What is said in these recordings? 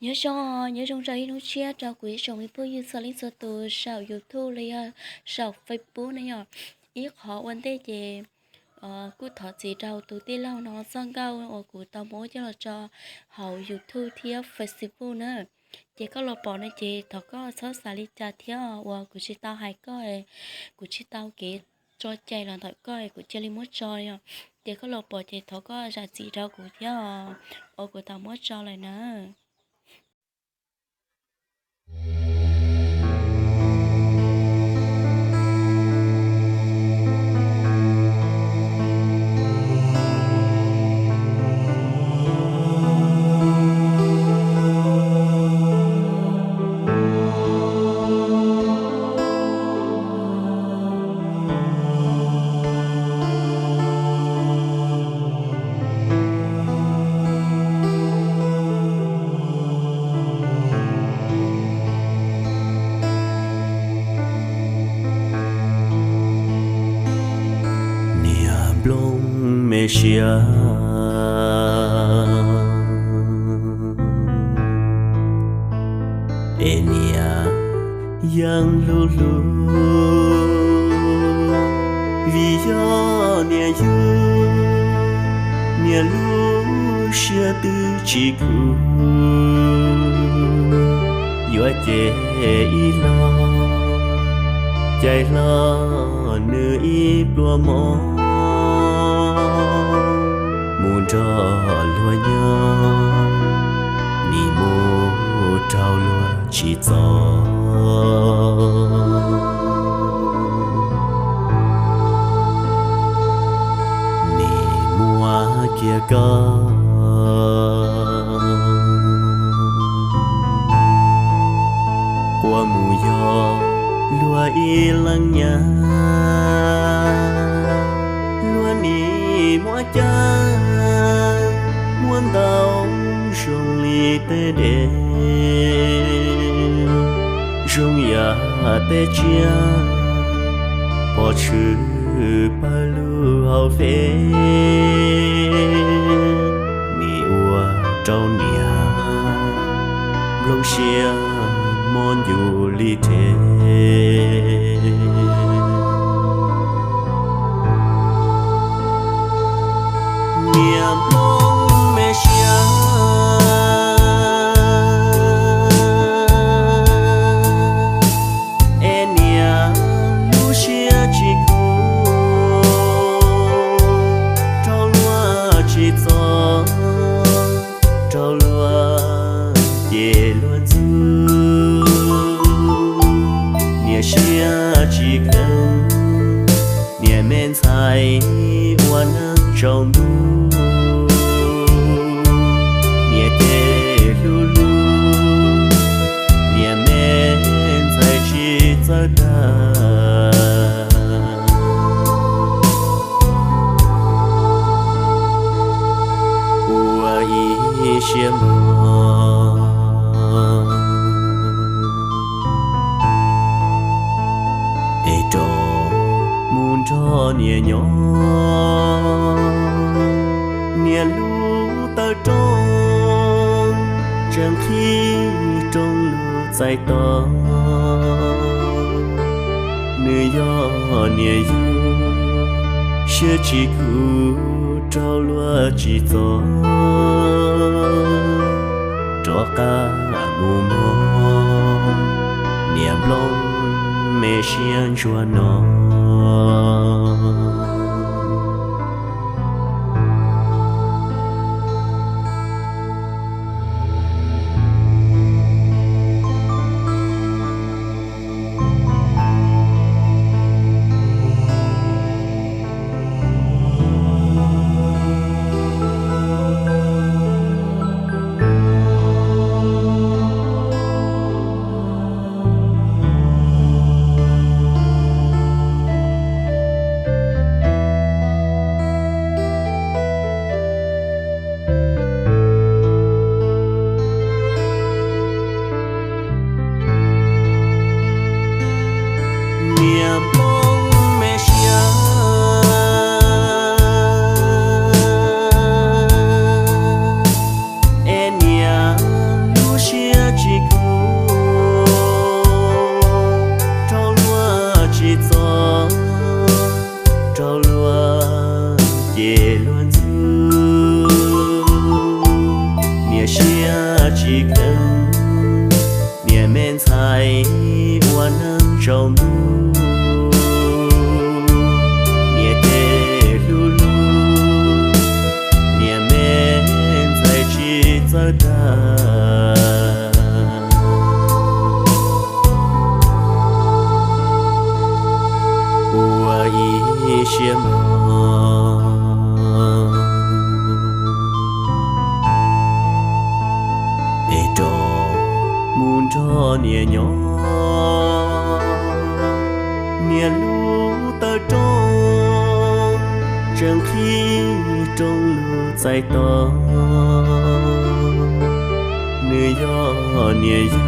Nyob zoo, nyob zoo rau ib hnub tshiab rau kuv ib tsoom me phooj ywg txhua leej txhua tus saum YouTube los yog saum Facebook na yom. Ib qhov ua ntej ces kuj thov txim rau tus tij laug no txoj nkauj uas kuv tau muab coj los tso hauv YouTube thiab Facebook na. Ces koj los pom no ces thov koj txhob xav li cas thiab uas kuv tsis tau hais koj, kuv tsis tau kev tso cai los ntawm koj kuv cia li muab tso yom. Ces koj los pom ces thov koj zam txim rau kuv thiab uas kuv tau muab tso lawm na. Niam nplooj me siab, es niam yeej hlub hlub, vim yog niam yug, niam lub siab twb tsis khuv. Yuav ces ib los, cais hlo nws ib pluag mov, mus nrog luag nyob, nim mus raug luag tsis txo. Nim muab kiag koj quas mus yog luag ib leeg nyab, luag nim muab cab muab ntaus zoo li tej dev, zoo yam tej tsiaj pom tshwm pawg lug hauv fej, nim ua rau niam nplooj siab mob ncu li rhe. Niam nplooj me siab, es niam lub siab tsis khuv, raug luag tsis txo, raug luag ces luag ntxub. Niam siab tsis kheev, niam me ntxhais ua neej tsaus ntuj, niam ces hlub hlub, niam me ntxhais tsis txawj tag. Ua ib siab mog, es rov mus nrog niam nyob, niam lub tawv rooj tseem qhib rooj lug txais tos. Nws yog niam yug, siab tsis khuv, raug luag tsis txo, rov qab mus mog, niam nplooj me siab ntsuag no. Tsaus ntuj niam ces hlub hlub, niam me ntxhais tsis txawj tag. Ua ib siab mog, es rov mus nrog niam nyob. Niam lub tawm rooj tseem qhib rooj lub txais tos. Nws yog niam yug,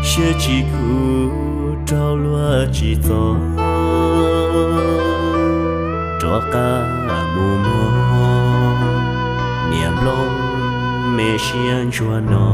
siab tsis khuv rau luag tsis txog. Rov qab mus mog, niam nplooj me siab ntsuag no.